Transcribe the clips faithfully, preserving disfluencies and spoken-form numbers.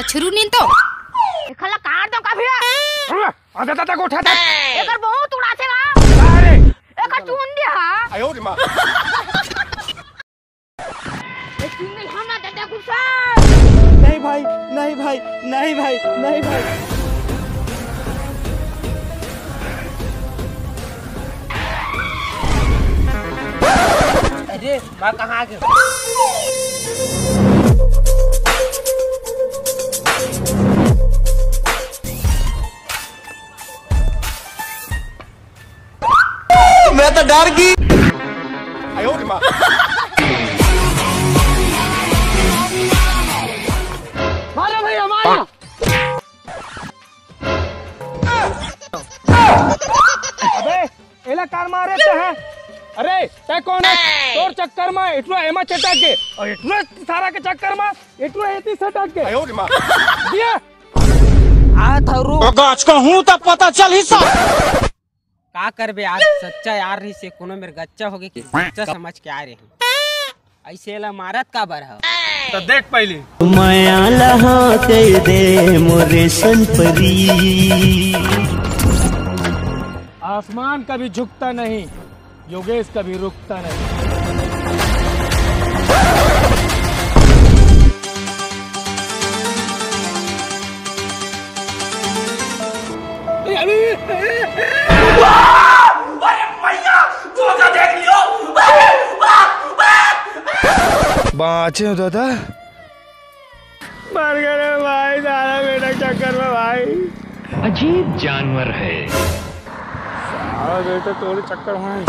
छुरू नीन तो। एखर ला काट दो का भैया? अरे दादा को उठा दे। एकर बहुत उड़ाथे ना। अरे एकर चुंदी हा। ए, चुंदी हम ना दादा गुस्सा। नहीं भाई, नहीं भाई, नहीं भाई, नहीं भाई। अरे, माँ कहाँ आ गई? मैं तो डर गई। मारो भैया, मारो। अबे, एला कार मारे ते हैं। अरे, तै कौन है? तोर चक्कर में इतना एमा चटक के और इतना सारा के चक्कर में इतना एती सटक के। दिया। आ थरू। गाछ का हूँ तब पता चल ही सा। का करबे, आज सच्चा यार नहीं से कोनो मेर गच्चा होगे कि सच्चा समझ के आ रहे हैं। ऐसे ला मारत काबर ह? तो देख पहली। माया लहा कह दे मोरे संपरी। आसमान कभी झुकता नहीं, योगेश कभी रुकता नहीं। अरे भैया, धोखा देख लियो। बाँचे हो दादा? मर गए रे भाई, साला बेटा चक्कर में भाई। अजीब जानवर है। साला बेटा तोरे चक्कर में।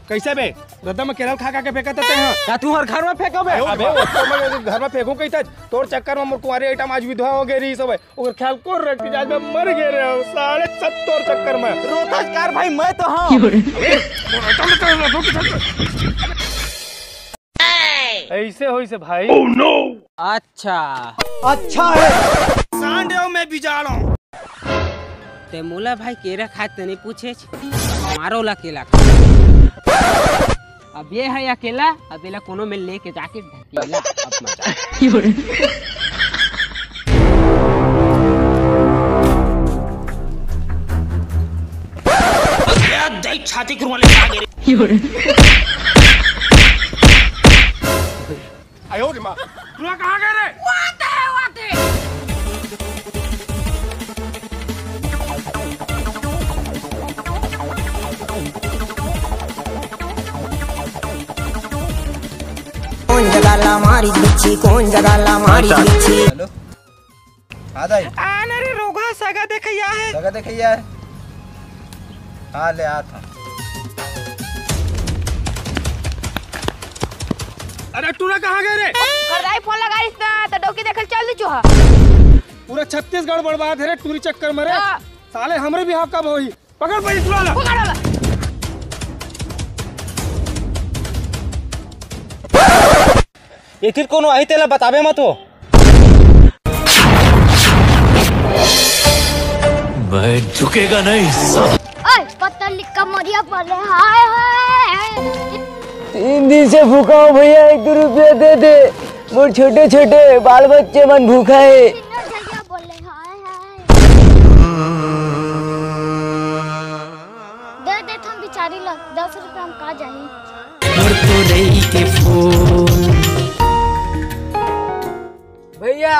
कैसे बे? रद्दा में केला खा खा के फेंकत हते हैं। का तू हर घर में फेंकबे? अबे, ओतको मैं घर में फेंकूं कहिथस? तोर चक्कर में मोर कुंवारी आइटम आज विधवा हो गई रही सब। ओकर ख्याल को रख के जाए, मैं मर गए रे। साले सब तोर चक्कर में। रोतस कार भाई, मैं तो हूँ। ऐसे होइस भाई। अच्छा। अच्छा है। सांड हो मैं बिजाड़ो। ते मोला भाई केरा खाए ते नहीं पूछे, मारो ला केला खा। अब ये है अकेला, अब एला कोनो में लेके जाके ढकेला। अब मजा। अरे, देख छाती के रुआ ले आगे रे। आयो रे माँ। टूरा कहाँ गए रे? वाते, वाते। कौन जगह ला मारी बिच्छी, कौन जगह ला मारी बिच्छी। हेलो। आ दाई। आ ना रे रोगहा, सगा देखैया है। सगा देखैया है। हाँ, ले आ था। अरे टूरा कहाँ गए रे? करदाई फोन लगाइस ना, तो डौकी देखल चल दी चूहा। पूरा छत्तीसगढ़ बर्बाद है रे टूरी चक्कर में रे। हाँ। साले हमरे बिहाव कब होई? पकड़ भाई टूरा ला। पकड़ ला। ये फिर कोनो आही तेला बताबे मत हो। मैं झुकेगा नहीं साला। ओए, पतली कमरिया पर ले, हाय, हाय। तीन दिन से भूखा हूँ भैया, एक दो रुपया दे दे, मोर छोटे छोटे बाल बच्चे मन भूखा है। दे दे थम बिचारी ला, दस रुपया हम का जानी। भैया,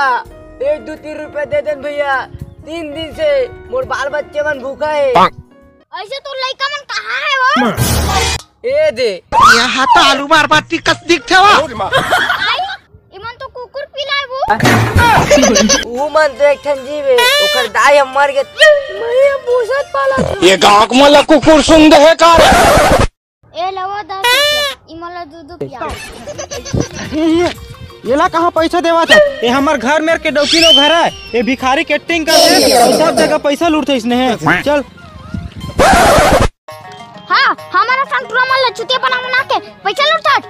एक दो तीन रुपया दे देन भैया, तीन दिन से मोर बाल बच्चे मन भूखा है। ऐसे तो लइका मन कहाँ है वो? ए दे। यहाँ तो आलू मार बाटी कस दिखथे वो। आई, इमन तो कुकुर पिलाए वो। वो मन तो एक ठन जीव हे, ओकर दाई हम मर गे। मैं ये भूसत पाला था। ये गाँव के मन ला कुकुर सुन दे हे का रे? ए लवा दस रुपया, इमन ला दू दू पिया। ये ला कहाँ पैसा देवा था? ये हमर घर मेर के डौकी लोग घर है। ये भिखारी के एक्टिंग कर दे, सब जगह पैसा लूटथे इसने है। चल। हाँ, हमारा संग टूरा मन ला चुतिया बना बना के पैसा लूटत।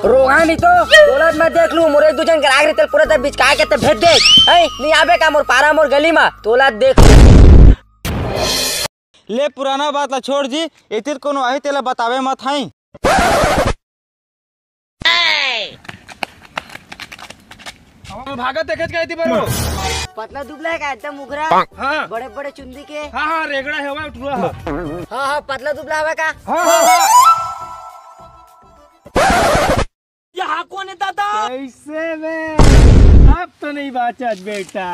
रोहानी तो दौलत में देख लू, मोरे दू जन ग्राहक रहते पूरा तब बिचका के तब भेज दे। हैं, नहीं आबे का मोर पारा मोर गली में, तोला देख लू। ले पुराना बात ला छोड़ जी, एतिर कोनो आही तेला बतावे मत हई। भागत देखे कहे थी बरो। पतला दुबला है का? एकदम उघरा। हाँ। बड़े बड़े चुंदी के। हाँ हाँ, रेगड़ा है वो टुरा। हाँ हाँ हाँ, पतला दुबला हवा का? हाँ हाँ। यहाँ कौन है दादा? कैसे में? अब तो नहीं बाचा बेटा।